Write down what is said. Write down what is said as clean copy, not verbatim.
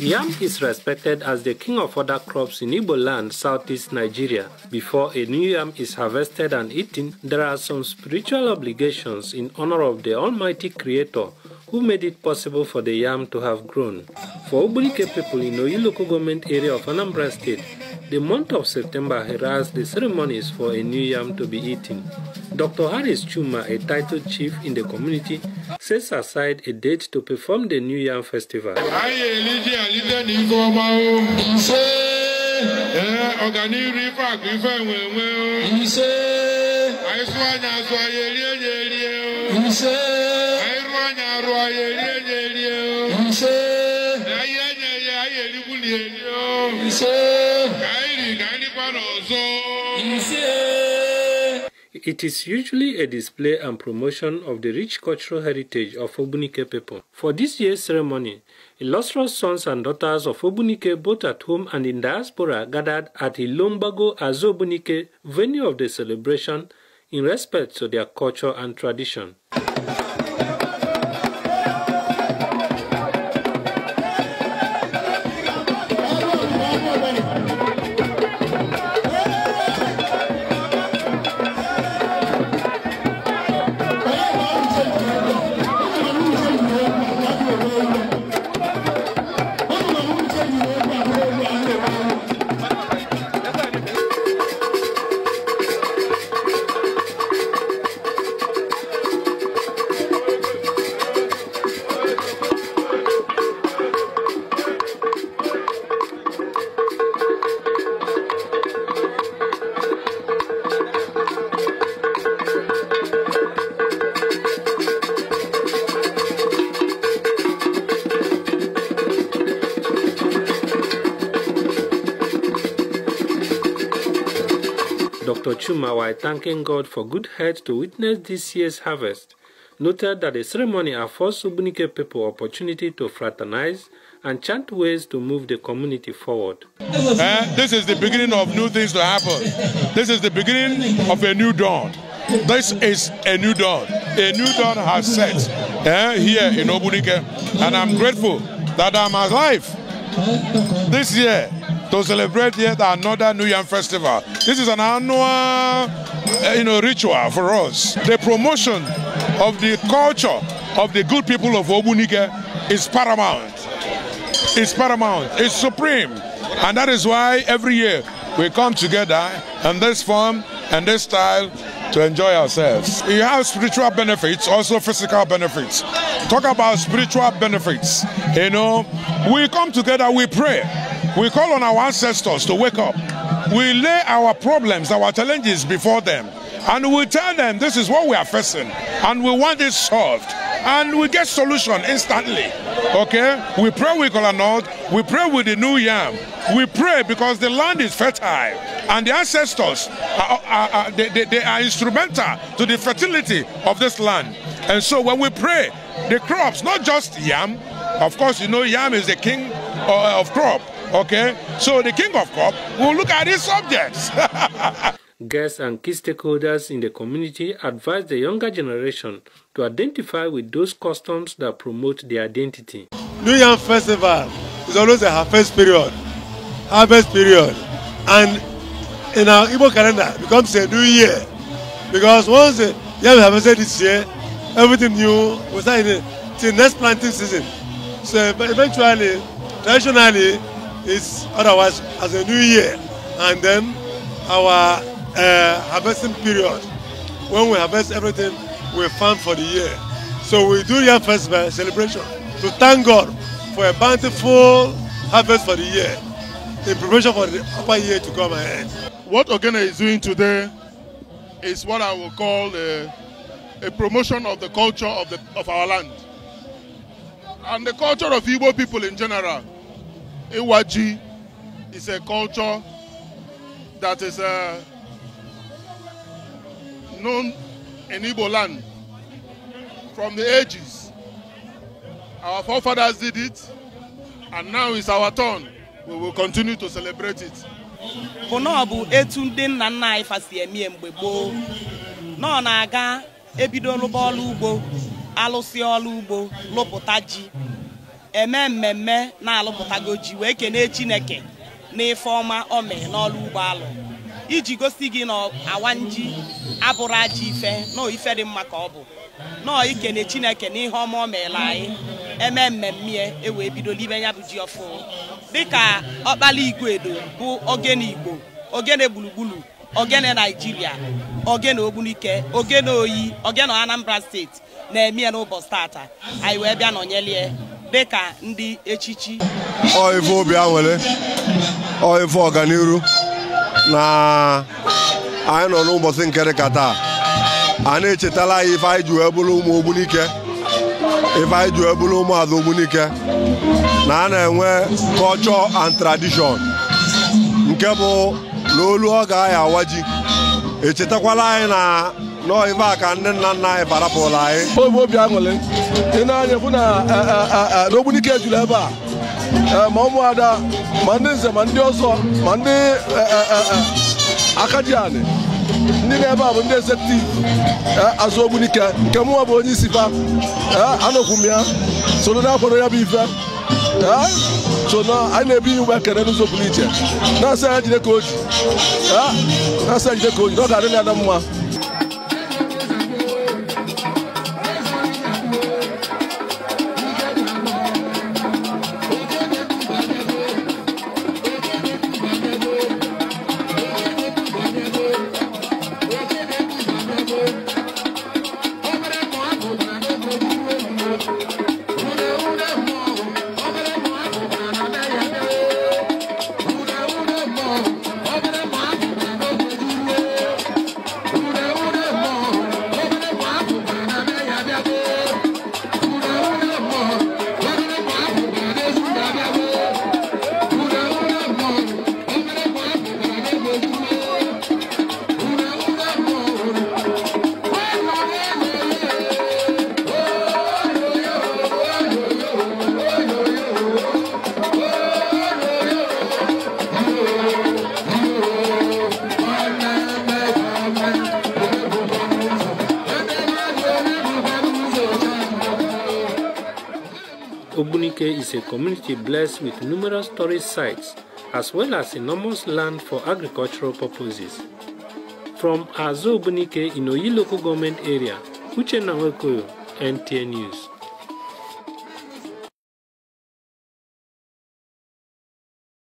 Yam is respected as the king of other crops in Igbo land, southeast Nigeria. Before a new yam is harvested and eaten, there are some spiritual obligations in honor of the Almighty Creator who made it possible for the yam to have grown. For Ogbunike people in Oyi local government area of Anambra State, the month of September heralds the ceremonies for a new yam to be eaten. Dr. Harris Chuma, a titled chief in the community, sets aside a date to perform the New Yam Festival. It is usually a display and promotion of the rich cultural heritage of Ogbunike people. For this year's ceremony, illustrious sons and daughters of Ogbunike, both at home and in diaspora, gathered at Ilombago as Ogbunike, venue of the celebration, in respect to their culture and tradition. Dr. Chuma, while thanking God for good health to witness this year's harvest, noted that the ceremony affords Ogbunike people opportunity to fraternize and chant ways to move the community forward. This is the beginning of new things to happen. This is the beginning of a new dawn. This is a new dawn. A new dawn has set here in Ogbunike, and I'm grateful that I'm alive this year to celebrate yet another New Yam Festival. This is an annual ritual for us. The promotion of the culture of the good people of Ogbunike is paramount. It's paramount. It's supreme. And that is why every year we come together in this form and this style to enjoy ourselves. You have spiritual benefits, also physical benefits. Talk about spiritual benefits. We come together, we pray. We call on our ancestors to wake up. We lay our problems, our challenges before them. And we tell them this is what we are facing. And we want it solved. And we get solution instantly. Okay? We pray with Kolanot. We pray with the new yam. We pray because the land is fertile. And the ancestors, they are instrumental to the fertility of this land. And so when we pray, the crops, not just yam. Of course, yam is the king of crop. Okay, so the king of crop will look at his subjects. Guests and key stakeholders in the community advise the younger generation to identify with those customs that promote their identity. New Yam Festival is always a harvest period, and in our Igbo calendar it becomes a new year, because once the yam harvested this year, everything new will start in the next planting season. So eventually, traditionally, it's otherwise as a new year, and then our harvesting period, when we harvest everything we farm for the year. So we do Yam Festival celebration to thank God for a bountiful harvest for the year, in preparation for the upper year to come ahead. What Ogene is doing today is what I will call a promotion of the culture of our land and the culture of Igbo people in general. Iwaji is a culture that is known in Igbo land from the ages. Our forefathers did it, and now it's our turn. We will continue to celebrate it. Bonobu etunde nna nna anyị fasi emi mgbe gboo. No na-aga ebido lụba ọlụ ugbo, alụsị ọlụ ugbo, lụpụta ji. eme mmemme na-alụpụtago ji wee kenee Chineke n'ife ọma o mee n'ọlụ ugbo alụ iji gosi gị na awanji abụrụ aja ife na ife dị mma ka ọ bụ nọọ ikene Chineke n'ihe ọma o meela anyị eme mmemme wee bido libe ya bụ ji ọfụ dịka ọkpala Igwedo bụ ogene Igbo ogene gburugburu ogene Nigeria ogene Ogbunike ogene Oyi ogene Anambra steeti na-eme n'ụbọchị tata anyị wee bịa nọnyelie dịka ndị echichi ife obi anwere ife ọganiru na anyị nọ n'ụbọchị nke dịka taa a na-echetala anyị ife anyị ji wee bụrụ ụmụ Ogbunike ife anyị ji wee bụrụ ụmụazụ Ogbunike na a na-enwe culture and tradition nke bụ n'olu ọ ga-aya awa ji echetakwala anyị na n'ife a ka ndị nna nna anyị farapụla anyị obi aṅụrị ị na-anya fụ na Ogbunike juru ebe a ma ụmụada ma ndị nze ma ndị ọzọ ma ndị akajianị ndị na-ebe a bụ ndị executive azụ Ogbunike nke mụnwa bụ onye isi fa anọkwu m ya soro na-akwado ya bụ ife so na anyị na-ebi ugbo ekere n'ụzọ pụrụ iche na-asa ya jide ka o ji na-asa ya jide ka o ji na ọ ga-adị ya na mma. Ogbunike is a community blessed with numerous tourist sites as well as enormous land for agricultural purposes. From Ogbunike in Oyi local government area, Uche Nawekoyo, NTN News.